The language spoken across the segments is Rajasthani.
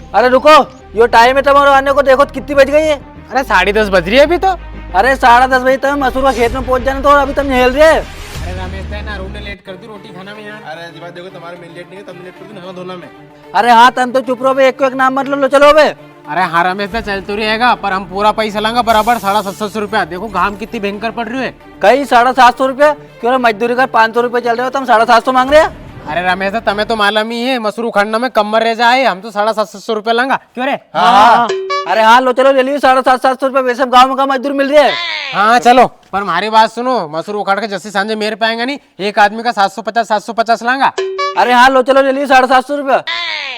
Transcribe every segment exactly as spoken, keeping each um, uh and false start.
अरे रुको, यो टाइम है तुम्हारो आने को, देखो तो कितनी बज गई है। अरे साढ़े दस बज रही है अभी तो। अरे साढ़े दस बजे तक मसूर का खेत में पहुंच जाना था और अभी तुम नहल रहे। अरे रमेश दा, ना अरुण ने लेट कर दी रोटी खाना में यार। अरे जी बात देखो, तुम्हारे में लेट नहीं है, तुमने लेट कर दी नहाना धोना में। अरे हाँ, तुम तो चुप रहो बे, एक को एक नाम मत लो, लो चलो बे। अरे हाँ रमेश दा, चल तो रहेगा, पर हम पूरा पैसा लांगा बराबर, साढ़ा सात सौ रुपया। देखो घाम कितनी भयंकर पड़ रही है। कई साढ़ा सात सौ रुपया? क्यों रे, मजदूरी का पाँच सौ रुपया चल रहे हो, तुम साढ़ा सात सौ मांग रहे हो? अरे रमेश दा, तमे तो मालूम ही है, मसूर उखाड़ना में कमर रह जाए, हम तो साढ़ा सात सौ रुपया लांगा। क्यों रे? हाँ, हाँ। अरे हाँ, लो चलो, ले लियो साढ़ा सात, सात सौ रुपया, वैसे गाँव में का मजदूर मिल रहे हैं। हाँ चलो, पर हमारी बात सुनो, मसूर उखाड़ के जैसे सांझे मेरे पे आएंगे नी, एक आदमी का सात सौ पचास, सात सौ पचास लांगा। अरे हाँ, लो चलो, ले लियो साढ़ा सात सौ रुपया।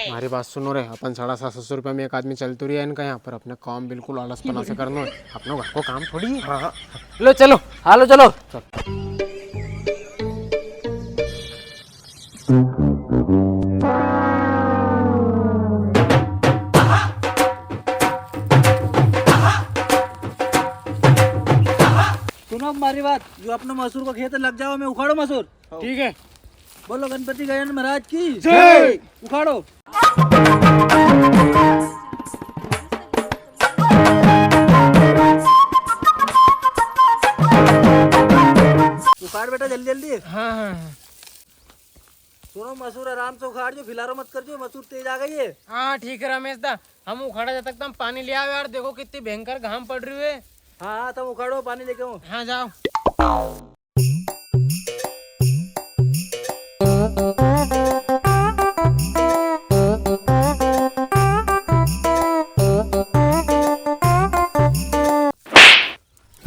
हमारी बात सुनो रे, अपन साढ़ा सात सौ रुपया में एक आदमी चल तो रही है इनका यहाँ, पर अपने काम बिल्कुल आलसपना से करनो है। अपनो घर को काम थोड़ी है। हाँ, हाँ। लो चलो। हाँ, लो चलो। सुनो हमारी बात, जो अपनो मसूर को खेत लग जाओ, मैं उखाड़ो मसूर। ठीक है। बोलो गणपति गजानन महाराज की जय। उखाड़ो। उखाड़ बेटा जल्दी जल्दी। हाँ, हाँ, हाँ। सुनो मसूर आराम से उखाड़ जो, फिलारो मत कर जो, मसूर तेज आ गई है। हाँ ठीक है रमेश दा, हम उखाड़ा जब तक तुम पानी ले आओ यार, देखो कितनी भयंकर घाम पड़ रही है। हाँ, हाँ, तुम उखाड़ो, पानी लेके आऊँ। हाँ, जाओ।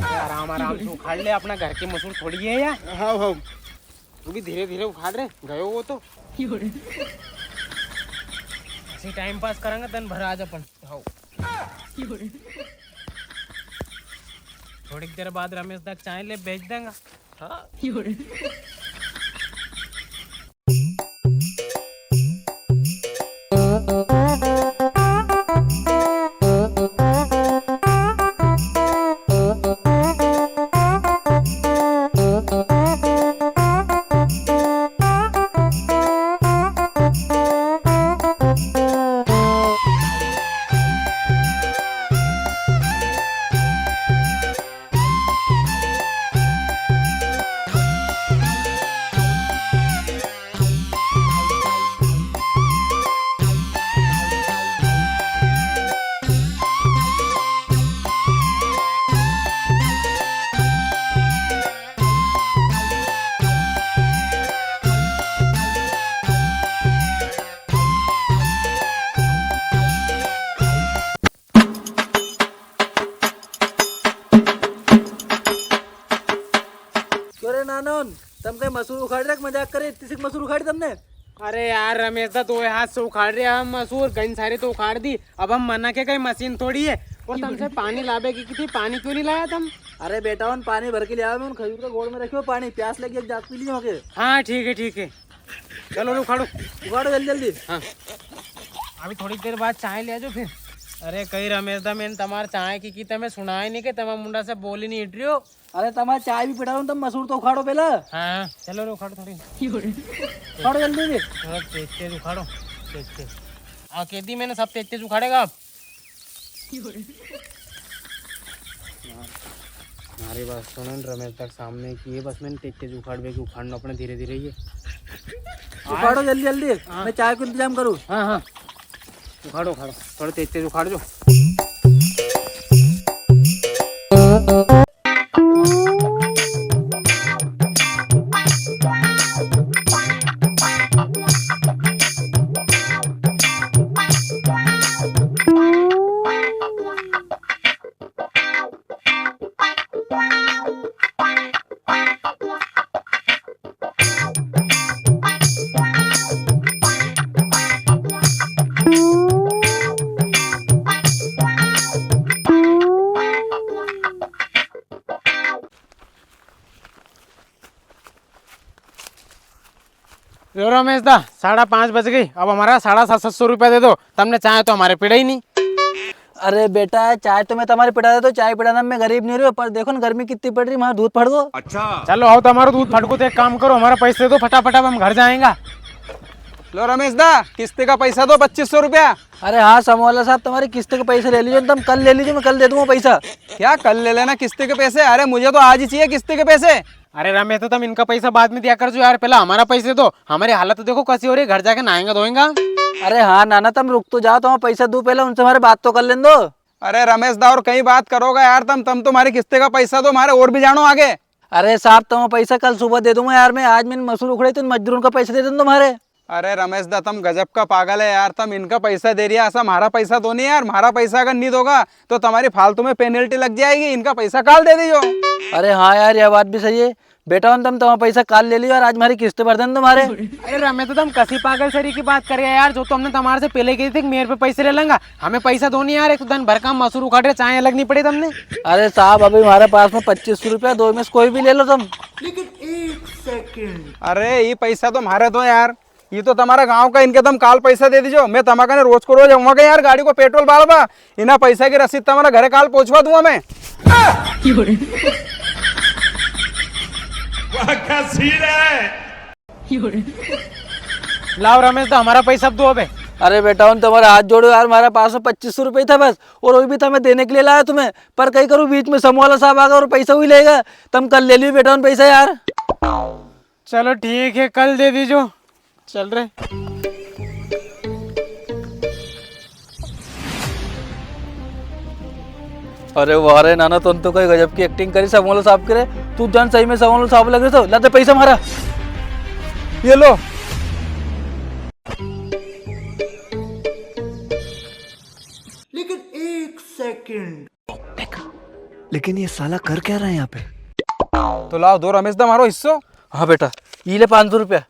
आराम आराम से उखाड़ ले, अपना घर की मसूर थोड़ी है यार। हाँ, हाँ। तू भी धीरे धीरे उखाड़ रे, गयो वो तो। ऐसे टाइम पास करांगे, दिन भर आज अपन। हाँ। थोड़ी देर बाद रमेश दा चाय ले भेज देंगा। हाँ। क्यों रे नानोन, तम कई मसूर उखाड़ रहे, मजाक करे, इतनी सी मसूर उखाड़ी तमने? अरे यार रमेश दा, दो हाथ से उखाड़ रहे हम मसूर, गन सारी तो उखाड़ दी। अब हम मना के कई मशीन थोड़ी है, और तमसे पानी लावे की, की थी, पानी क्यों नहीं लाया तम? अरे बेटा, उन पानी भर के ले आया मैं, उन खजूर के गोड़ में रखियो पानी, प्यास लगी, अब जाके पी लियो के। हाँ ठीक है, ठीक है। चलो रे, उखाड़ो। उखाड़ो जल्दी जल्दी। हाँ। अभी थोड़ी देर बाद चाय ले आजो फिर। अरे कई रमेश दा, मैंने तमार चाय की, की तमे सुनाय नहीं, के तमार मुंडा से बोली नहीं हट रही हो। अरे तमार चाय भी पिला रहा हूँ, तम मसूर तो उखाड़ो पहला। हाँ, हाँ, चलो रे, उखाड़ो थोड़ी। उखाड़ो जल्दी भी। थोड़ा तेज तेज उखाड़ो, तेज तेज। हाँ, कह दी मैंने, सब तेज तेज उखाड़ेगा आप। हमारी बात सुनो न, रमेश तक सामने की है, बस मैंने तेज तेज उखाड़ बे की उखाड़ना अपने धीरे धीरे ही है। उखाड़ो जल्दी जल्दी, हाँ। मैं चाय को इंतजाम करूँ। हाँ, हाँ, उखाड़ो, उखाड़ो, थोड़ा तेज तेज उखाड़ जो। लो रमेश दा, साढ़ा पाँच बज गई, अब हमारा साढ़ा सात सौ रुपया दे दो, तमने चाय तो हमारे पिड़ा ही नहीं। अरे बेटा, चाय तो मैं तमारे पिड़ा देता हूँ, चाय पिड़ाना में गरीब नहीं रह्यो, पर देखो ना गर्मी कितनी पड़ रही, हमारा दूध फट गो। अच्छा। चलो आओ, तमारो दूध फट गो, तो एक काम करो, हमारा पैसे दे दो फटाफट, अब हम घर जाएंगा। लो रमेश दा, किस्त का पैसा दो, पच्चीस सौ रुपया। अरे हाँ समूह वाला साहब, तमारी किस्त के पैसे ले लीजो, तम कल ले लीजो, मैं कल दे दूंगा पैसा। क्या कल ले लेना किस्त के पैसे? अरे मुझे तो आज ही चाहिए किस्त के पैसे। अरे रमेश, तो तम इनका पैसा बाद में दिया करजो यार, पहला हमारा पैसे दो। हमारी हालत तो देखो कसी हो री है, घर जाके नहाएंगा धोएंगा। अरे हाँ नाना, तम रुक तो जाओ, तम पैसा दूं पहला, उनसे हमारे बात तो कर लेन दो। अरे रमेश दा, और कई बात करोगा यार तम, तम तो हमारी किस्ते का पैसा दो, हमारे और भी जानो आगे। अरे साहब, तम पैसा कल सुबह दे दूंगा यार मैं, आज मैंने मसूर उखड़े तो इन मजदूरों का पैसा दे दूं तुम्हारे। अरे रमेश दा, तम गजब का पागल है यार, तम इनका पैसा दे रिया, ऐसा हमारा पैसा दो नी यार, हमारा पैसा अगर नी दोगा तो तमारी फालतू में penalty लग जाएगी, इनका पैसा काल दे दीजो। अरे हाँ यार, या बात भी सही है। बेटा होन, तम तमारा पैसा काल ले लियो और आज हमारी किस्त भर देन तुम्हारे। अरे रमेश, तो तम कसी पागल सरी की बात कर रिया यार, जो तो हमने तमारे से पहले कही थी कि मेरे पे पैसे ले लेंगा, हमें पैसा दो नी यार, एक तो दिन भर का मसूर उखाड़ रिया, चाय अलग नी पड़ी तमने। अरे साहब, अभी हमारे पास में पच्चीस सौ रुपया, दो में से कोई भी ले लो तम। लेकिन एक सेकंड। अरे ये पैसा तो हमारे दो यार, ये तो तमारा गांव का, इनके तम काल पैसा दे दीजो। मैं तमारा कने रोज को रोज आऊंगा के यार, गाड़ी को पेट्रोल बालवा, इना पैसा की रसीद तमारा घरे काल पहुंचवा दूंगा मैं। वाह, क्या सीन है। लाओ रमेश दा, हमारा पैसा अब दो अबे। अरे बेटा होन, तमारा हाथ जोड़ो यार, हमारे पास में पच्चीस सौ रुपये था बस, और वो भी तमें देने के लिए लाया तुम्हें, पर कई करूँ, बीच में समूह वाला साहब आ गया और पैसा भी लेगा। तम कल ले लियो बेटा होन पैसा यार। चलो ठीक है, कल दे दीजो। चल रे। अरे वाह रे नाना, तुम तो कई गजब की acting करी समूह वाला साहब की रे। तू जान सही में समूह वाला साहब लग रहे तो। लाते पैसा हमारा। ये लो। लेकिन एक सेकंड। लेकिन ये साला कर क्या रहा है यहाँ पे? तो लाओ, दो रमेश दा हमारो हिस्सो। हाँ बेटा, ये ले पाँच सौ रुपया।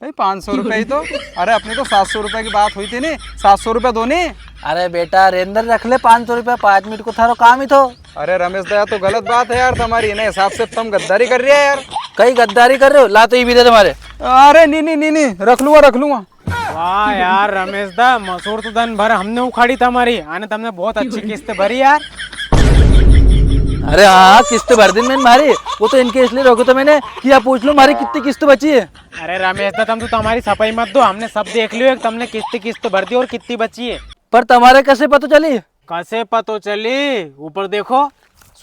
कई पाँच सौ रुपया ही तो। अरे अपनी तो सात सौ रुपया की बात हुई थी नी, सात सौ रुपया दो नी। अरे बेटा रेंदर, रख ले पाँच सौ रुपया, पाँच मिनट को थारो काम ही थो। अरे रमेश दा, या तो गलत बात है यार तमारी, इना हिसाब से तम गद्दारी कर रिया है यार। कई गद्दारी कर रहे हो? ला तो ये भी दे तुम्हारे। अरे नी नी नी नी, रख लूंगा, रख लूंगा। वाह यार रमेश दा, मसूर तो दन भर हमने उखाड़ी तमारी, अने तमने बहुत अच्छी किस्त भरी यार। अरे हाँ, किस्त भर दी मैंने मारी। वो तो इनके इसलिए रोको तो मैंने कि आप पूछ लो मारी कितनी किस्त बची है। अरे रमेश दा, तम तो तमारी सफाई मत दो, हमने सब देख लियो, एक तमने किस्त किस्त भर दी और कितनी बची है। पर तमारे कैसे पता चली? कैसे पता चली? ऊपर देखो।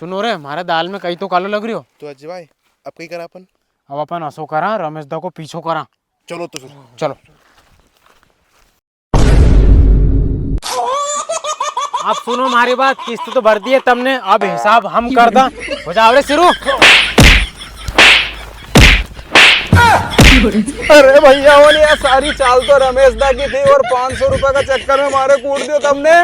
सुनो रे, मारे दाल में कई तो कालो लग रियो। तो अजय भाई, अब कई करा अपन? अब अपन असो करा, रमेश दा को पीछो करा। चलो तो फिर। चलो। अब सुनो मारी बात, किस्त तो भर दी है तमने, अब हिसाब हम कर दा। हो जाओ रे शुरू। अरे भैया, वो नहीं यार, सारी चाल तो रमेश दा की थी और पाँच सौ रुपया का चक्कर में मारे कूट दियो तमने।